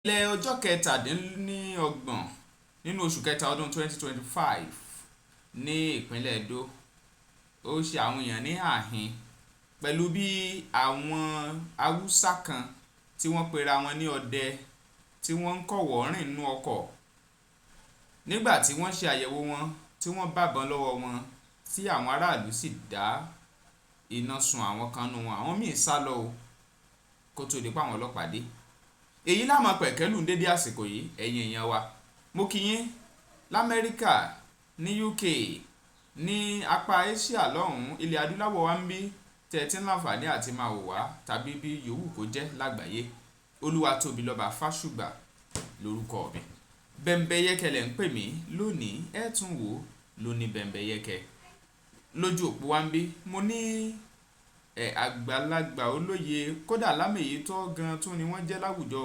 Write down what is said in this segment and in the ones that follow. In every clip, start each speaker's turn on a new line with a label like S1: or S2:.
S1: Ilẹ̀ ọjọ́ 27 nínú oṣù kẹta ọdún 2025 ní ìpínlẹ̀ Edo, ó ṣe àwọn èèyàn ní àhín pẹ̀lú bí àwọn Haúsá kan tí wọ́n pera wọn ní ọdẹ tí wọ́n ń kọ̀wọ̀ọ́ rìn nínú ọkọ̀ nígbà tí wọ́n ṣe àyẹ̀wò wọn tí wọ́n bábọn lọ́wọ́ wọn, tí àwọn aráàlú sì dá iná sun àwọn kan nínú wọn. Àwọn míín sá lọ o kó tó di pé àwọn ọlọ́pàá dé. Èyí la máa pẹ̀kẹ́lù ní dédé àsìkò yìí, ẹ̀yin èèyàn wa. Mo kí yín l'Amẹ́ríkà, ní UK, ní apá Asia lọ́hùn, ilẹ̀ adúláwọ̀ wa ń bí tẹ́ ẹ ti ń láǹfààní àti máa wò wá tàbí bí yòówù kó jẹ́ lágbàáyé. Olúwatóbilọ́ba Fásùgbà lórúkọ mi. Bẹ́mbẹ́yẹ́kẹ́ lẹ̀ ń pè mí lónìí, ẹ tún wò lóní bẹ́mbẹ́yẹ́kẹ́. Lójú òpó wa ń bí, mo ní ẹ àgbàlagbà olóye kódà lámèyí tó gan tún ni wọ́n jẹ́ láwùjọ,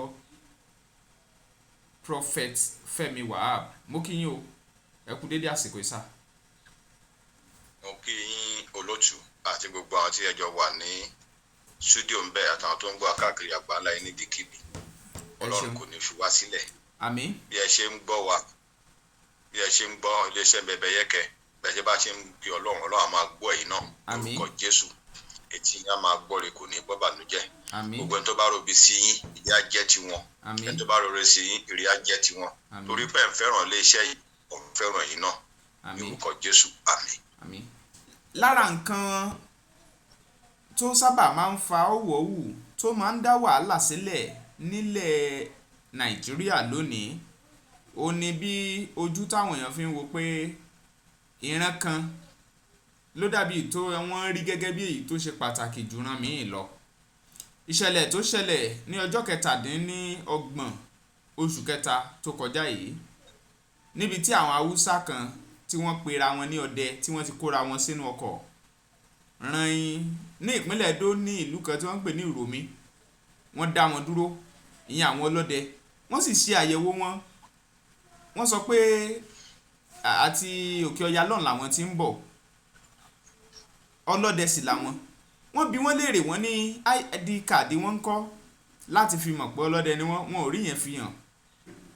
S1: Prophet Femi Wahab. Mo kí yín o, ẹ kú dédé àsìkò yìí sà.
S2: Mo kí yín, olótù, àti gbogbo àwọn tí ẹ jọ wà ní studio ń bẹ àtàwọn tó ń gbọ́ káàkiri àgbáńlá yín níbikíbi.
S1: Ẹ
S2: Ọlọ́run
S1: ṣeun.
S2: kò ní fi wá sílẹ̀.
S1: Àmín.
S2: Bí ẹ ṣe ń gbọ́ wa, bí ẹ ṣe ń gbọ́ iléeṣẹ́ Bẹ̀bẹ̀yẹ́kẹ́, bí ẹ ṣe bá ṣe ń bí Ọlọ́run, Ọlọ́run á máa gbọ́ ẹ̀yin náà.
S1: Àmín.
S2: Lórúkọ Jésù, etí yín á máa gbọ́ re, kò ní gbọ́ bànújẹ́.
S1: Àmín.
S2: Gbogbo ẹni tó bá robi sí yín, ìrì á jẹ́ tiwọn.
S1: Àmín.
S2: Ẹni tó bá rore sí yín, ìrì á jẹ́ tiwọn.
S1: Àmín.
S2: Torí pé ẹ̀ ń fẹ́ràn iléeṣẹ́ yìí, ò ń fẹ́ràn ẹ̀yin náà.
S1: Àmín.
S2: Lórúkọ Jésù, àmín.
S1: Àmín. Lára nǹkan tó sábà máa ń fa ọ̀wọ̀wù tó máa ń dá wàhálà sílẹ̀ nílẹ̀ Nàìjíríà lónìí, ó ní bí ojú táwọn èèyàn fi ń wo pé ìran kan ló dàbí tó wọ́n rí gẹ́gẹ́ bí èyí tó ṣe pàtàkì jù ran míì lọ. Ìṣẹ̀lẹ̀ tó ṣẹlẹ̀ ní ọjọ́ 27 oṣù kẹta tó kọjá yìí, níbi tí àwọn Haúsá kan tí wọ́n pera wọn ní ọdẹ tí wọ́n ti kóra wọn sínú ọkọ̀ rànyìn ní ìpínlẹ̀ Edo ní ìlú kan tí wọ́n ń pè ní Uromi. Wọ́n dá wọn dúró, ìyẹn àwọn ọlọ́dẹ, wọ́n sì ṣe àyẹ̀wò wọn. Wọ́n sọ pé àti Òkè Ọya lọ́hùn làwọn tí ń bọ̀, ọlọ́dẹ sì làwọn. Wọ́n bi wọ́n léèrè, wọ́n ní ID card wọ́n ń kọ́ láti fi mọ̀ pé ọlọ́dẹ ni wọ́n. Wọn ò rí yẹn fi hàn,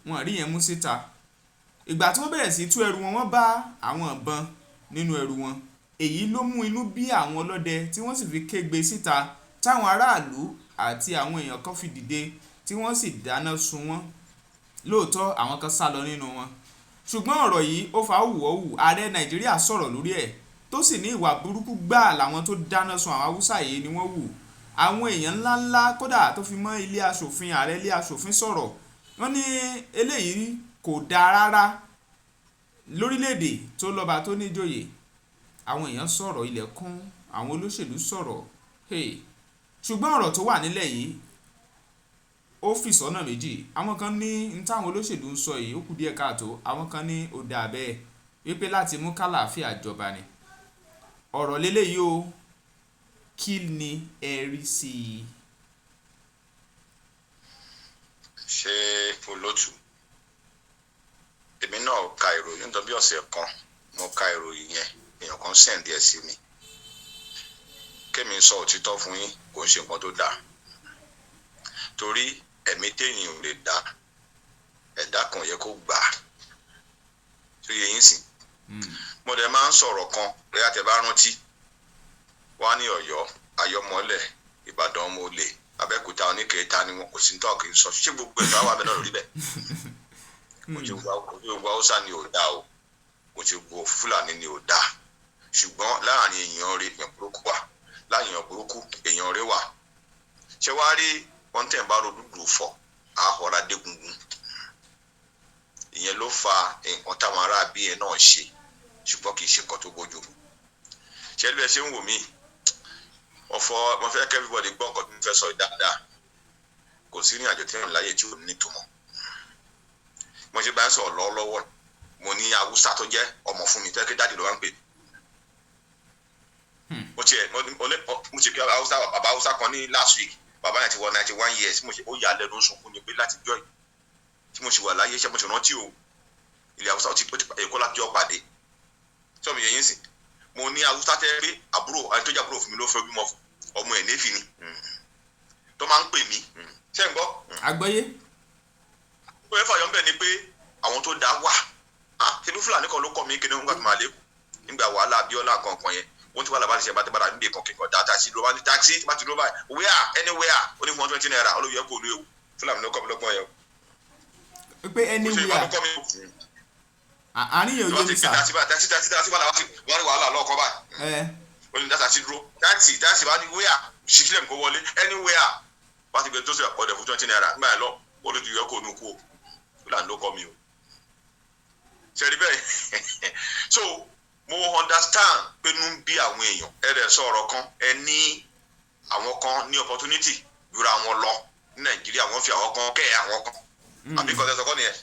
S1: wọn ò rí yẹn mú síta. Ìgbà tí wọ́n bẹ̀rẹ̀ sí tú ẹrù wọn, wọ́n bá àwọn ìbọn nínú ẹrù wọn. Èyí ló mú inú bí àwọn ọlọ́dẹ tí wọ́n sì fi kégbe síta, táwọn aráàlú àti àwọn èèyàn kan fi dìde tí wọ́n sì dáná sun wọ́n. Lóòótọ́, àwọn kan sá lọ nínú wọn, ṣùgbọ́n ọ̀rọ̀ yìí ó fa wùwọ́wù. Ààrẹ Nàìjíríà sọ̀rọ̀ lórí ẹ̀, tó sì ní ìwà burúkú gbáà làwọn tó dáná sun àwọn Haúsá yìí ni wọ́n wù. Àwọn èèyàn ńláńlá kódà tó fi mọ́ ilé aṣòfin, ààrẹ ilé aṣòfin sọ̀rọ̀. Wọ́n ní eléyìí kò dáa rárá lórílẹ̀‐èdè tó lọ́ba tó níjòyè. Àwọn èèyàn sọ̀rọ̀, ilẹ̀ kún, àwọn olóṣèlú sọ̀rọ̀. Hey. Ṣùgbọ́n ọ̀rọ̀ tó wà nílẹ̀ yìí ó fi sọ́nà méjì. Àwọn kan ní n táwọn olóṣèlú ń sọ yìí ó kù díẹ̀ káàtó, àwọn kan ní ó dáa bẹ́ẹ̀ wípé láti mú kálàáfíà jọba ni. Ọ̀rọ̀ léléyìí o, kí ni ẹ rí sí i?
S2: Ṣé olótù, èmi náà ka ìròyìn nítorí bí ọ̀sẹ̀ kan mo ka ìròyìn yẹn, èèyàn kan send ẹ̀ sí mi. Kémi sọ òtítọ́ fún yín, kò ń ṣe nǹkan tó dáa, torí ẹ̀mí téèyàn ò lè dá, ẹ̀dá kan yẹ kó gbà á tó yẹ yín sìn. Mo dẹ̀ máa ń sọ̀rọ̀ kan bóyá tẹ bá rántí wá ní Ọ̀yọ́ Ayọ̀mọ́lẹ̀, Ìbàdàn ọmọ olè, Abẹ́òkúta oníkèéta ni wọn, kò sí ní tọ́ kì í sọ. Ṣé gbogbo ẹ̀ tó wà bẹ́ẹ̀ náà lórí bẹ́ẹ̀? Kò tí gbogbo Haúsá ni ò dáa o, kò tí gbogbo Fúlàní ni ò dáa, ṣùgbọ́n láàrin èèyàn rẹ̀, èèyàn burúkú wà, láàrin èèyàn burúkú, èèyàn rẹ̀ wà. Ṣé wàá rí wọn tẹ̀ ń bá ro dúdú fọ̀ àhọ́ra dé gungun? Ìyẹn ló fa nǹkan táwọn ará bí ẹ náà ṣe, ṣùgbọ́n kì í ṣe nǹkan tó bójú mu. Ṣé bí ẹ ṣe ń wò mí ọ̀fọ̀, mo fẹ́ kí everybody gbọ́ nǹkan tó ń fẹ́ sọ dáadáa. Kò sí ní àjò tí ń láyè tí ò ní ìtumọ̀. Mo ṣe bá ń sọ̀rọ̀ lọ́wọ́lọ́wọ́, mo ní Haúsá tó jẹ́ ọmọ fún mi, tẹ́kẹ́ daddy ló wá ń pè mí. Mo tiẹ̀ mo ti kí Haúsá, bàbá Haúsá kan ní last week. Bàbá yẹn ti wọ 91 years. Mo ṣe ó yà á lẹ́nu, sunkún ni pé láti jọ́ tí mo ṣe wà láyé, ṣé mo ti rántí o, ilẹ̀ Haúsá ó ti Èkó láti jọ pàdé sọ́mi yẹn yín sìn. Mo ní Haúsá tẹ́ pé àbúrò ẹni tó jẹ́ àbúrò fún mi ló fẹ́ bímọ fún ọmọ ẹ̀, néfì ni tó máa ń pè mí. Ṣé ń gbọ́?
S1: Àgbọ́yé.
S2: Ó yẹ fàyọ̀ ńbẹ̀ ni pé àwọn tó dá wà á. Ṣebí Fúlàní kan ló kọ́ mi kíni nígbà tó máa lẹ́kọ̀ọ́, nígbà wàhálà Abíọ́lá kankan yẹn, wọ́n ti wàhálà bá ti ṣe bá ti bára níbi kan kíkan dá taxi ló bá ní taxi bá ti dúró báyìí, where, anywhere, ó ní fún ₦20, olóyè kò ní ewu. Fúlàní ló kọ́ mi lọ́gbọ́n yẹn o.
S1: Pé anywhere.
S2: Kọ́ mi.
S1: Àárín yẹn ò yé mi sà.
S2: Taxi báyìí, taxi, taxi, taxi, wàhálà wà ní wàhálà lọ́kọ́ báyìí. Ó ní taxi dúró, taxi, taxi bá ní where, ṣíṣílẹ̀ kó wọlé, anywhere bá ti gbé tó ṣe ọ̀dẹ̀ fún ₦20 nígbà yẹn lọ, ó ló ti yọ kó nu kú o. Fúlàní ló kọ́ mi o. Ṣe rí bẹ́ẹ̀? So mo understand pé nú bí àwọn èèyàn ẹ rẹ̀ sọ ọ̀rọ̀ kan, ẹ ní àwọn kan ní opportunity jura wọn lọ ní Nàìjíríà, wọ́n fi àwọn kan kẹ́ àwọn kan, àbí kọ́ tẹ́sán kọ́ nìyẹn?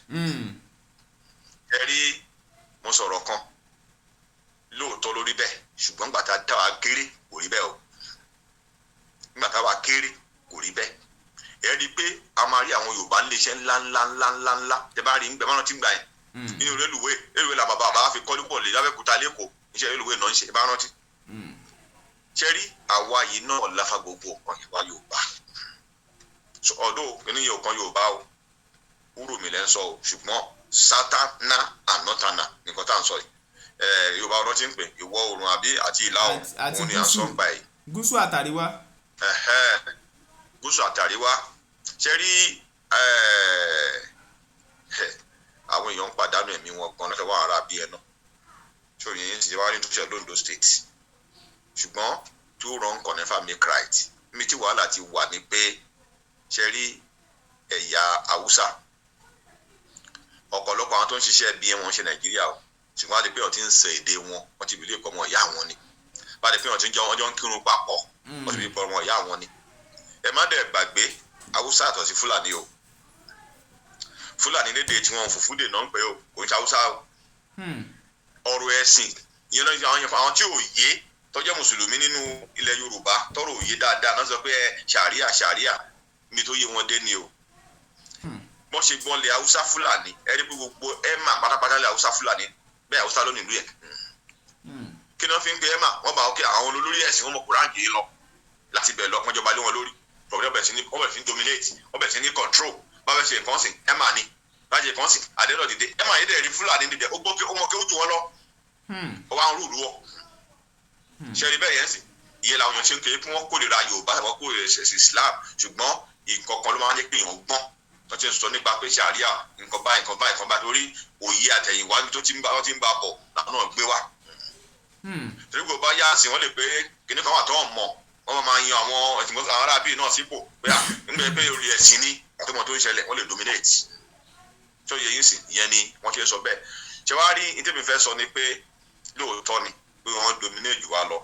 S2: Ẹ rí, mo sọ̀rọ̀ kan, lóòótọ́ lórí bẹ́ẹ̀, ṣùgbọ́n gbàtà dá wa kéré kò rí bẹ́ẹ̀ o. Nígbà tá wa kéré kò rí bẹ́ẹ̀. Ẹ rí i pé a máa rí àwọn Yorùbá nílé iṣẹ́ ńlá ńlá ńlá ńlá ńlá. Tẹ bá rí ngbẹ máa rántí gbà yẹn nínú rélùwé, rélùwé la bàbá bàbá fi kọ́lé pọ̀ lé lábẹ́kúta lẹ́kọ̀ọ́, iṣẹ́ rélùwé náà ń ṣe, ẹ bá rántí. Ṣe rí, àwa yìí náà láfa gbogbo ọ̀kan ìwà Yorùbá ọ̀dọ́ kìnìún yẹn ò kan Yorùbá o, wúrò mi lẹ́ ń sọ o, ṣùgbọ́n southerner and northerner nǹkan tá à ń sọ yìí, Yorùbá ọ̀rọ̀ ti ń pè ìwọ̀ oòrùn àbí àti ìlà oòrùn, òun ni à ń sọ ń pa yìí.
S1: Gúúsù àtàríwá.
S2: Gúúsù àtàríwá. Ṣe rí, àwọn èèyàn ń pàdánù ẹ̀mí wọn gan lọ́sẹ̀ wọ́n ara bí ẹ náà ṣé òyìn ti wá ní tó ṣe lóńdó State, ṣùgbọ́n two wrong can never make right. Níbi tí wàhálà ti wà ní pé, ṣe rí, ẹ̀yà Haúsá, ọ̀pọ̀lọpọ̀ àwọn tó ń ṣiṣẹ́ bí wọn ṣe Nàìjíríà o, ṣùgbọ́n àti pé wọ́n ti ń sọ èdè wọn, wọ́n ti bìlẹ̀ pọ̀ ọmọ ìyá wọn ni, bá ti pé wọ́n ti ń jọ, wọ́n jọ ń kírun papọ̀, wọ́n ti bìlẹ̀ pọ̀ ọmọ ìyá wọn ni. Ẹ má dẹ̀ gbàgbé, Haúsá àtọ̀ sí Fúlàní o. Fúlàní lédè tí wọn, Fùfúdè náà ń pè o, kò ń ṣe Haúsá o. Ọ̀rọ̀ ẹ̀sìn ìyẹn náà, àwọn yẹn, àwọn tí ò yé tó jẹ́ mùsùlùmí nínú ilẹ̀ Yorùbá, tọrọ òye dáadáa náà sọ pé ẹ ṣàríà ṣàríà ní tó yé wọn dé ni o. Wọ́n ṣe gbọ́n lé Haúsá Fúlàní, ẹ rí pé gbogbo ẹ̀ mà pátápátá lé Haúsá Fúlàní bẹ́ẹ̀, Haúsá ló nílùú yẹn. Kí ni wọ́n fi ń pe ẹ̀ mà? Wọ́n bá ókè àwọn olórí ẹ̀sìn, wọn mọ̀ Kùránì yìí lọ láti bẹ̀ lọ, wọ́n jọba lé wọn lórí. Wọ́n bẹ̀rẹ̀ sí ní, wọ́n bẹ̀rẹ̀ sí ní dominate, wọ́n bẹ̀rẹ̀ sí ní control. Bá bẹ̀ ṣe nǹkan sìn ẹ̀ mà ní bá ṣe nǹkan sìn àdéhùn dìde ẹ̀ mà yìí dẹ̀ rí Fúlàní níbẹ̀, ó gbọ́ kí ó mọ̀ kí ó jù wọ́n lọ, ó wá ń rúùlù wọ́. Ṣe rí bẹ́ẹ̀ yẹn sì? Ìyẹn làwọn èèyàn ṣe ń kéré kí wọ́n kórìíra Yorùbá, wọ́n kórìíra ẹ̀sìn Islam, ṣùgbọ́n nǹkan kan ló máa ń jẹ́ pé èèyàn gbọ́n. Wọ́n ti ń sọ nípa pé ṣàríà, nǹkan báyìí, nǹkan báyìí, nǹkan báyìí, torí òye àtẹ̀yìnwá tó ti ń bá, wọ́n ti ń bá bọ̀ làwọn náà gbé wá. Torí gbogbo bá yá sí, wọ́n lè pé kíní kan wà tó ń mọ̀, wọ́n máa yan àwọn ẹ̀sìn àwọn arábì náà sípò pé à nígbà pé orí ẹ̀sìn ni àtọmọ tó ń ṣẹlẹ̀, wọ́n lè dominate tó yẹ yín sí. Ìyẹn ni wọ́n ṣe sọ bẹ́ẹ̀. Ṣé wàá rí ní tèmi fẹ́ sọ ni pé lóòótọ́ ni pé wọ́n dominate jù wá lọ.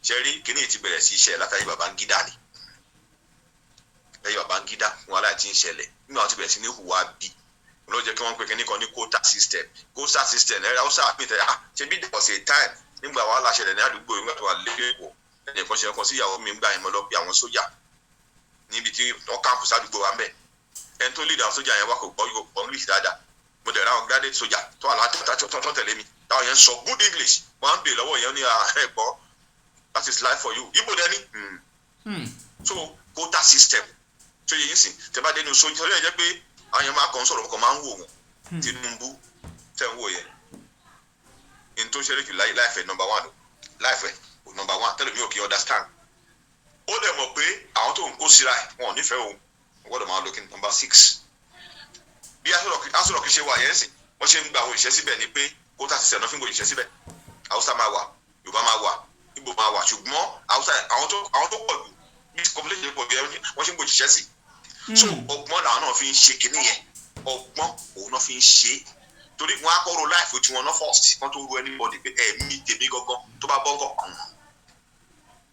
S2: Ṣe rí, kíní ti bẹ̀rẹ̀ sí iṣẹ́ látàrí Babangida ni. Lẹ́yìn Babangida wọn aláì ti ń ṣẹlẹ̀ nínú àwọn ti bẹ̀rẹ̀ sí ní hùwà bí ló jẹ́ kí wọ́n pe kíní kan ní quota system. Quota system ẹ̀rọ Haúsá àpìtẹ́ ah, ṣe bí there was a time nígbà wàhálà ṣẹlẹ̀ ní àdúgbò, nígbà tó wà lẹ́kọ̀ọ́, ẹnì kan ṣe ọkàn sí ìyàwó mi gbà yẹn, mo lọ pe àwọn sójà níbi tí wọ́n camp sádùúgbò wa ń bẹ̀. Ẹni tó lead àwọn sójà yẹn wá, kò gbọ́ Yorùbá, English dáadáa. Mo dẹ̀ ra àwọn graduate sójà tó wà látọ̀ tó tẹ̀lé mi, táwọn yẹn ń sọ good English. Wọ́n á ń bèèrè lọ́wọ́ yẹn ní ẹ̀gbọ́n, that is life for you, Ibo dẹni. So quota system tó yẹ yín sìn, tẹ bá dénú sójà tó yẹ jẹ́ pé àwọn yẹn máa kàn sọ̀rọ̀ kàn máa ń wò wọ́n. Tinubu tẹ̀ ń wò yẹn n tó ṣẹlẹ̀ jù láìfẹ́ number one o, láìfẹ́ o number one tẹ́lẹ̀ mi ò kí understand. Ó dẹ̀ mọ̀ pé àwọn tó ń kó síra ẹ̀, wọn ò nífẹ̀ẹ́ òun, wọ́n gbọ́dọ̀ máa lo kí number six. Bí Aso Rock ṣe wà yẹn sìn, wọ́n ṣe ń gba àwọn òṣìṣẹ́ síbẹ̀ ni pé quota system náà fi ń gbé òṣìṣẹ́ síbẹ̀. Haúsá máa wà, Yorùbá máa wà, Ìgbò máa wà, ṣùgbọ́n Haúsá, àwọn tó pọ̀ jù bí population pọ̀ jù, wọ́n ṣe ń gbé òṣìṣẹ́ sí. So ọgbọ́n làwọn náà fi ń ṣe kinní yẹn, ọgbọ́n òun náà fi ń ṣe é, torí wọn á kọ́ ro life tiwọn náà first, wọ́n tó ro anybody pé ẹ̀mí tèmi gangan tó bá bọ́ ńkọ́.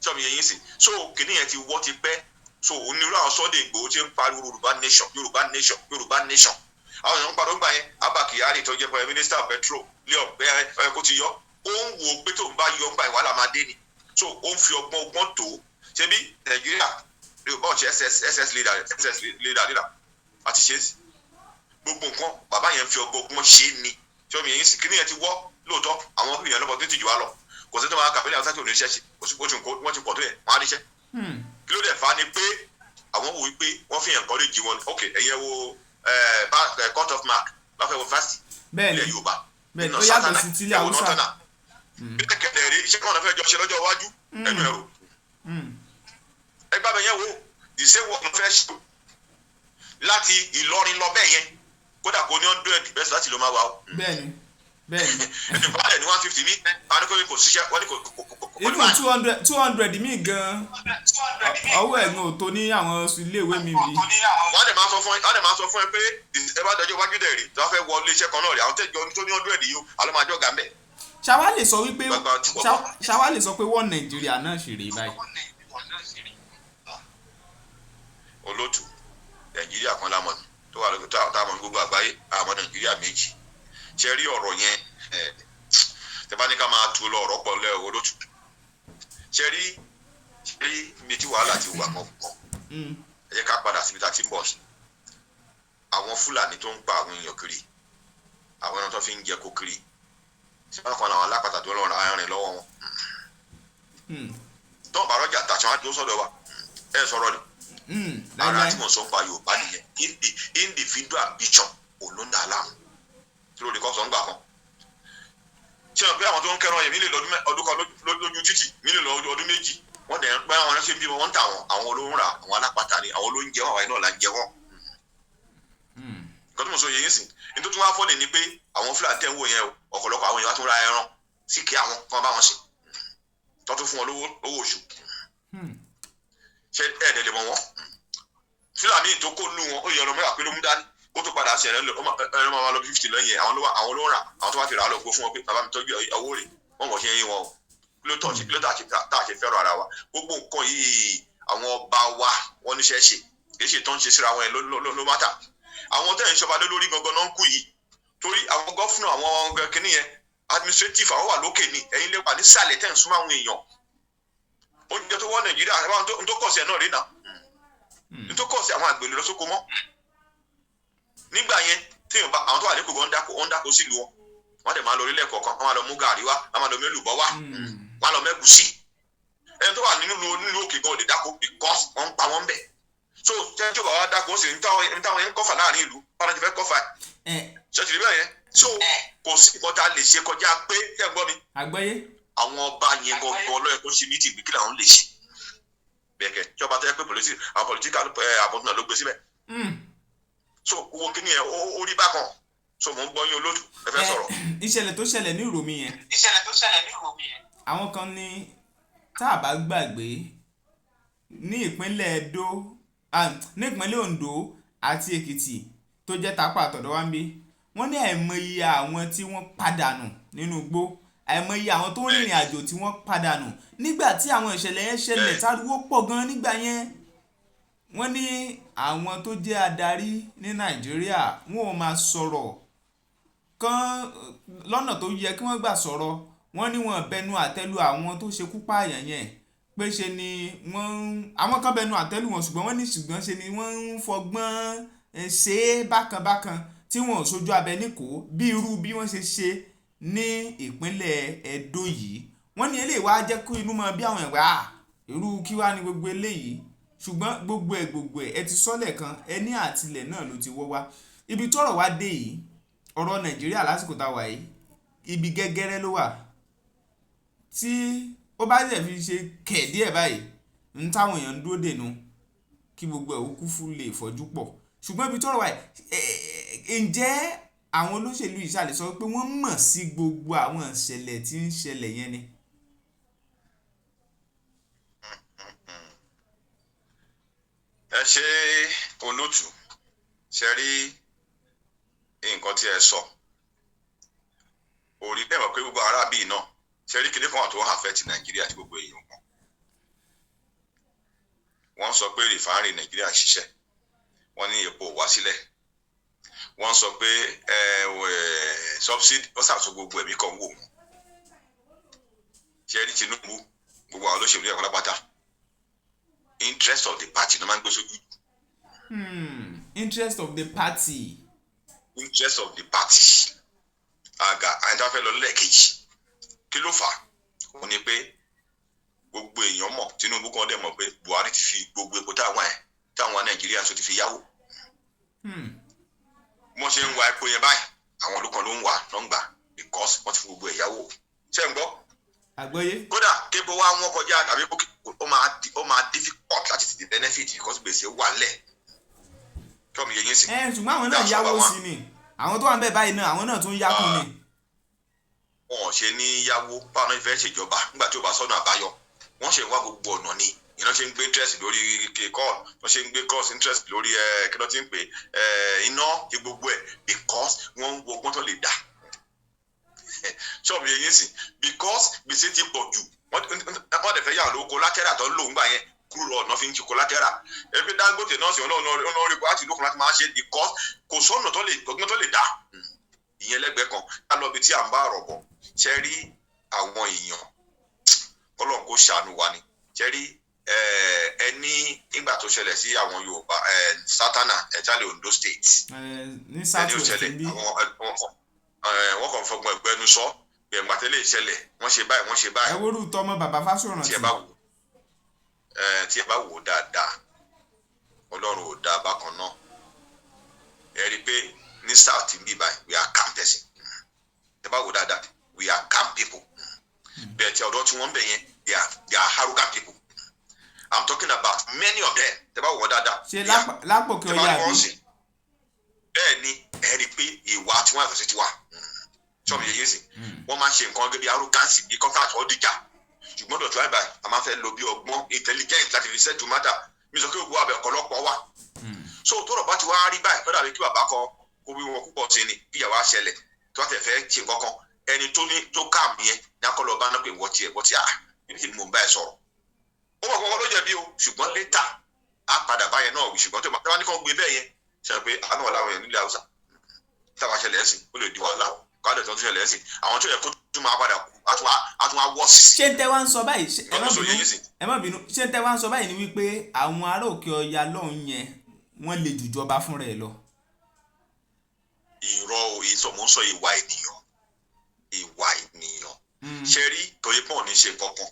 S2: Sọmi yẹn yín sì? So kinní yẹn ti wọ́ ti pẹ́. So onírú àwọn Sunday Igboho ti ń pariwo Yorùbá nation, Yorùbá nation, Yorùbá nation, àwọn èèyàn ń pariwo gbà yẹn. Abba Kyari tó jẹ́ prime minister of petrol lé ọ̀pẹ ẹ̀ kó ti yọ, ó ń wo pé tó ń bá yọ ńgbà ìwàlà máa dé ni. So ó ń fi ọgbọ́n ọgbọ́n tó ṣebí Nàìjíríà Yorùbá ọ̀ṣẹ́ ss ss leader, ss leader leader àti ṣe gbogbo nǹkan. Bàbá yẹn fi ọgbọ́n ọgbọ́n ṣe ni. Sọmi yẹn sì? Kíní yẹn ti wọ́ lóòótọ́, àwọn èèyàn lọ́pọ̀ tó ti jù wá lọ, kò sí tó máa kàwé ní àwọn sáà tí ò ní iṣẹ́ ṣe, kò sí bó ti wọ́n ti pọ̀ tó yẹ, wọ́n á ríṣẹ́. Kí ló dẹ̀ fa ni pé àwọn wò wípé wọ́n fi encourage wọn. Ok, ẹ̀yẹ wo Cut off mark bá fẹ́ wọ fásitì ilẹ̀ Yorùbá.
S1: Bẹ́ẹ̀ni, ó yàtọ̀ sí tilẹ̀ Haúsá.
S2: Bí kẹ̀kẹ́ rí iṣẹ́ kan náà fẹ́ jọ ṣe lọ́jọ́ iwájú ẹnu ẹ̀rọ ẹgbẹ́ abẹ yẹn wo the same work fẹ́ ṣe láti Ìlọrin lọ bẹ́ẹ̀ yẹn, kódà kó ní 100 bẹ́ẹ̀ láti ló máa wà o.
S1: Bẹ́ẹ̀ni, bẹ́ẹ̀ni.
S2: Ìbálẹ̀ ní 150 ní àwọn ní kò ṣiṣẹ́, wọ́n ní kò.
S1: Even 200 míì gan, ọwọ́ ẹ̀gbọ́n ò tó ní àwọn iléèwé mi bí.
S2: Wọ́n dẹ̀ máa sọ fún ẹ, wọ́n dẹ̀ máa sọ fún ẹ pé ẹ bá dọjọ́ wájú dẹ̀ rí tí wọ́n fẹ́ wọ iléeṣẹ́ kan náà rí, àwọn tẹ́jọ́ tó ní 100 yìí àlọ́ máa jọ́ gà ń bẹ̀.
S1: Ṣàwa lè sọ wípé, ṣàwa lè sọ pé wọ́n Nàìjíríà náà ṣì rí báyìí?
S2: Olótù, Nàìjíríà kan lámọ̀ tó wà lóko tá a mọ̀ ní gbogbo àgbáyé, àmọ́ Nàìjíríà méjì ṣe rí ọ̀rọ̀ yẹn. Tẹ bá ní ká máa tu lọ, ọ̀rọ̀ pọ̀ lẹ́ olótù. Ṣe rí ibi tí wàhálà ti wà kọ̀ọ̀kan. Ẹ jẹ́ ká padà síbi tá a ti ń bọ̀. Àwọn Fúlàní tó ń pa àwọn èèyàn kiri, àwọn ẹran tó fi ń jẹ kó kiri, ṣé wọn kan làwọn alápàtà tó lọ́ọ́ ra ẹrin lọ́wọ́ wọn tó ń bá rọ́jà tà, ṣé wọn á dúró sọ́dọ̀ wa? Ẹ sọ̀rọ̀ ni ara tí mo sọ ń pa Yorùbá nìyẹn. Individual ambition olóńdà aláàmú tí lórí kọ́ sọ ń gbà kan. Ṣé wọn pé àwọn tó ń kẹran yẹn mí lè lọ ọdún kan lójú títì, mí lè lọ ọdún 2, wọ́n dẹ̀ ń pẹ́ àwọn ẹranṣẹ́ bímọ, wọ́n ń tà wọ́n, àwọn olóhùn rà, àwọn alápatà ni, àwọn olóúnjẹ wọn, àwọn iná là ń jẹ wọ́n. Nǹkan tó mọ̀ sọ yẹn sìn ní tó tún wá fọ́ọ̀nì ni pé àwọn Fúlàní tẹ̀ ń wò yẹn o, ọ̀pọ̀lọpọ̀ àwọn èèyàn wá tún ra ẹran sí kí àwọn kan bá wọn sìn tó tún fún wọn lówó oṣù. Ṣé ẹ̀ẹ́dẹ̀ lè mọ̀ wọ́n? Fúlàní tó kó nù wọn ó yẹ ọ̀nà mẹ́wàá pé ló mú dání kó tó padà sí ẹ̀rọ máa lọ 50 lẹ́yìn. Àwọn ló ń rà, àwọn tó bá ti rà á lọ gbó fún wọn pé bàbá mi tọ́jú owó rẹ̀, wọ́n mọ̀ ṣe ń yín wọn o. Kí ló tọ̀ ṣe, kí ló tá a ṣe fẹ́ràn ara wa? Gbogbo nǹkan yìí, àwọn ọba wa wọ́n níṣẹ́ ṣe, kì í ṣe tó ń ṣe síra wọn ló má tà. Àwọn tẹ̀ ń ṣọba lé lórí gangan náà ń kú yìí, torí àwọn gọ́fúnà, àwọn kìnìún yẹn administrative, àwọn wà lókè ni, ẹ̀yin lè wà nísàlẹ̀ tẹ̀ ń súnmọ́ àwọn èèyàn. Oúnjẹ tó wọ Nàìjíríà n tó kọ̀ sí ẹ̀ náà rí nà n tó kọ̀ sí àwọn àgbèrè lọ́sọ́kọ mọ́ nígbà yẹn. Téèyàn bá àwọn tó wà lẹ́kọ̀ọ́ ń dáko sílùú wọn, wọ́n dẹ̀ máa lọ orílẹ̀ kọ̀ọ̀kan, wọ́n máa lọ mú gàrí wá, wọ́n máa lọ mélùbọ́ wá, wọ́n á lọ mẹ́gùsí. Ẹni tó wà nínú òkè gan ò lè dáko because wọ́n ń pa wọ́n bẹ̀. So tẹ́tí ò bá wá dáko ó sì ń táwọn yẹn ń kọ́fà láàrin ìlú, báwọn ti fẹ́ kọ́fà ṣe ti rí bẹ́ẹ̀ yẹn. So kò sí nǹkan tá a lè ṣe kọjá pé ẹ gbọ́ mi.
S1: Àgbọ́yé.
S2: Àwọn ọba yẹn gangan lọ́yẹ̀ tó ṣe mítì kí làwọn lè ṣe bẹ́ẹ̀ kẹ́ ìjọba tó yẹ pé àwọn political àbọ̀tún náà ló gbé síbẹ̀. So owó kí ni ẹ ó rí bákan. So mò ń gbọ́ yín olóòtú, ẹ fẹ́ sọ̀rọ̀.
S1: Ìṣẹ̀lẹ̀ tó ṣẹlẹ̀ ní Ìròmí yẹn.
S3: Ìṣẹ̀lẹ̀ tó ṣẹlẹ̀ ní Ìròmí yẹn.
S1: Àwọn kan ní tá a bá gbàgbé ní ìpínlẹ̀ Ẹdó, ní ìpínlẹ̀ Oǹdó àti Èkìtì tó jẹ́ tapá àtọ̀dọ̀ wa ń bí, wọ́n ní àìmọye àwọn tí wọ́n padànù nínú igbó, àìmọye àwọn tó ń rìnrìn àjò tí wọ́n padànù nígbà tí àwọn ìṣẹ̀lẹ̀ yẹn ṣẹlẹ̀, táriwo pọ̀ gan nígbà yẹn. Wọ́n ní àwọn tó jẹ́ adarí ní Nàìjíríà wọn ò máa sọ̀rọ̀ kan lọ́nà tó yẹ kí wọ́n gbà sọ̀rọ̀. Wọ́n ní wọ́n bẹnu àtẹ́lu àwọn tó ṣekú pààyàn yẹn, pé ṣe ni wọ́n ń àwọn kan bẹnu àtẹ́lu wọn, ṣùgbọ́n wọ́n ní ṣùgbọ́n ṣe ni wọ́n ń fọgbọ́n ṣe é bákan bákan tí wọn ò sojú abẹ níkòó bí irú bí wọ́n ṣe ṣe ní ìpínlẹ̀ Ẹdó yìí. Wọ́n ní eléyìí wá jẹ́ kó inú mọ bí àwọn ẹ̀wà irú kí wá ní gbogbo eléyìí, ṣùgbọ́n gbogbo ẹ̀ ẹ ti sọ́lẹ̀ kan ẹ ní àtìlẹ̀ náà ló ti wọ́ wá. Ibi tọ́rọ̀ wá dé yìí, ọ̀rọ̀ Nàìjíríà lásìkò tá a wà yìí, ibi gẹ́gẹ́rẹ́ ló wà tí ó bá dẹ̀ fi ṣe kẹ̀ díẹ̀ báyìí ń táwọn èèyàn ń dúró dènù kí gbogbo ẹ̀ ó kú fún lè fọ́jú pọ̀. Ṣùgbọ́n ibi tọ́rọ̀ wà yìí, ǹjẹ́ àwọn olóṣèlú yìí ṣàlè sọ pé wọ́n mọ̀ sí gbogbo àwọn ìṣẹ̀lẹ̀ tí ń ṣẹlẹ̀ yẹn ni?
S2: Ẹ ṣe olótù, ṣe rí nǹkan tí ẹ sọ orí bẹ́ẹ̀ mọ̀ pé gbogbo ará bíi náà ṣe rí kíní kan wà tó ń affect Nàìjíríà tí gbogbo èèyàn mọ̀. Wọ́n sọ pé rìfáàrì Nàìjíríà ń ṣiṣẹ́, wọ́n ní epo wá sílẹ̀, wọ́n sọ pé subsidy wọ́n ṣàtúnṣe gbogbo ẹ̀mí kan wò wọ́n. Ṣe rí Tinubu, gbogbo àwọn olóṣèlú ẹ̀kọ́ lápáta, interest of the party ló máa ń gbé sójú.
S1: Interest of the party.
S2: Interest of the party. Àgà àyìntà fẹ́ lọ lẹ́ẹ̀kejì, kí ló fà á? Ó ní pé gbogbo èèyàn mọ̀, Tinubu kan dẹ̀ mọ̀ pé Buhari ti fi gbogbo epo táwọn Nàìjíríà tó ti fi yáwó. Wọ́n ṣe ń wa epo yẹn báyìí, àwọn ìlú kan ló ń wà ló ń gbà because wọ́n ti fi gbogbo ẹ̀yáwó. Ṣé ń gbọ́?
S1: Àgbọ́yé.
S2: Kódà kébo wá wọn kọjá tàbí ó máa difficult láti ti benefit because gbèsè wà lẹ̀ kí ọmọ yẹn yín sí.
S1: Ẹ ṣùgbọ́n àwọn náà
S2: That's
S1: yáwó
S2: number one.
S1: sí ni. Àwọn tó wà ń bẹ̀ báyìí náà, àwọn náà tún yákùn ni.
S2: Wọn ò ṣe ní yáwó, báwọn náà fẹ́ ṣèjọba nígbà tí ó bá sọ́nà àbáyọ? Wọ́n ṣe ń wá gbogbo ọ̀nà ni. Ìná ṣe ń gbé interest lórí call, wọ́n ṣe ń gbé cost interest lórí ẹ, kí ló ti ń pè ẹ, iná ti gbogbo ẹ̀, because wọ́n ń wo ọgbọ́n tó lè dà ṣọ́ọ̀bù yẹn yín sìn, because gbèsè ti pọ̀ jù. Wọ́n dẹ̀ fẹ́ yà lówó. Collateral tó ń lò ń gbà yẹn kúrò ọ̀nà fi ń ṣe collateral. Ẹbí Dangote náà sì ọ̀nà ọ̀nà orí láti lókun láti máa ṣe because kò sọ́nà tó lè ọgbọ́n tó lè dà. Ìyẹn lẹ́gbẹ̀ẹ́ kan. Ká lọ bí tí à ń bá ọ̀rọ̀ bọ̀. Ṣe rí àwọn èèyàn, kọ́lọ́n kó ṣàánú wa ni. Ṣe rí ẹ ní nígbà tó ṣẹlẹ̀ sí àwọn Yorùbá sátánà ẹ̀jálẹ̀ Ondo State
S1: Ẹ, ní
S2: ẹni
S1: south
S2: ó
S1: west
S2: ṣẹlẹ̀
S1: ń bí.
S2: àwọn wọ́n kàn fọgbọ́n ẹgbẹ́nu sọ gbẹ̀ngbà tẹ́lẹ̀ ìṣẹ̀lẹ̀, wọ́n ṣe báyìí, wọ́n ṣe
S1: Ẹ
S2: báyìí.
S1: wórú tọmọ bàbá Fásórántì.
S2: Tí ẹ bá wò dáadáa, Ọlọ́run ò dáa bákan náà. Ẹ rí i pé ní south ń bí báyìí, we are calm person. Ẹ bá wò dáadáa, we are calm people. Bẹ́ẹ̀ tí ọ̀dọ́ tí wọ́n ń bẹ̀ yẹn, they are arrogant people. I'm talking about many of them. Ẹ bá wò wọ́n dáadáa,
S1: Ṣe lápò kí
S2: tẹ bá
S1: ọya
S2: rí wọn
S1: àbí.
S2: sí, bẹ́ẹ̀ ni ẹ rí i pé ìwà tí wọ́n yàtọ̀ sí tiwa. Sọ́mi yẹ yé sí, wọ́n máa ń ṣe nǹkan gẹ́gẹ́ bí arrogance, bí contract ọ̀dìjà. Ṣùgbọ́n dọ̀tún àìbá a máa fẹ́ lo bí ọgbọ́n intelligent láti fi settle matter. Mi sọ pé gbogbo abẹ ọ̀pọ̀lọpọ̀ wà. So tọ́rọ̀ bá ti wá rí báyìí, lọ́dà bí kí bàbá kan kó bí wọn púpọ̀ sí ni kí ìyàwó àṣẹlẹ̀ tí wọ́n tẹ̀ fẹ́ ṣe nǹkan kan, ẹni tó ní tó calm yẹn ní akọ́lọ́ bá náà pé wọ́n tiẹ̀ wọ́n ti à níbi tí mò ń bá ẹ sọ̀rọ̀. Ó mọ̀ kọ́kọ́ ló jẹ̀bi o, ṣùgbọ́n later á padà báyẹn náà wí. Ṣùgbọ́n tó bá ní kàn gbé bẹ́ẹ̀ yẹn ṣe pé àánú wà láwọn yẹn nílẹ̀ Haúsá táwa ṣẹlẹ̀ ẹ̀sìn, ó lè di wàhálà kádẹ̀ tó ń ṣẹlẹ̀ ẹ̀sìn, àwọn tó yẹ kó tún máa padà kú á tún wá wọ́ sí.
S1: Ṣé ń tẹ́ wá ń sọ báyìí ẹ má
S2: Lọ́dún sọ
S1: bínú.
S2: yẹn sí.
S1: Ẹ má bínú. Ṣé ń tẹ́ wá ń sọ báyìí ni wípé àwọn ará òkè ọya lọ́hùn yẹn, wọ́n lè jùjọba fúnra ẹ̀ lọ?
S2: Irọ́ o, èyí sọ, mò ń sọ ìwà ènìyàn, ìwà ènìyàn. Ṣe rí, torí pọ̀ ní ṣe kankan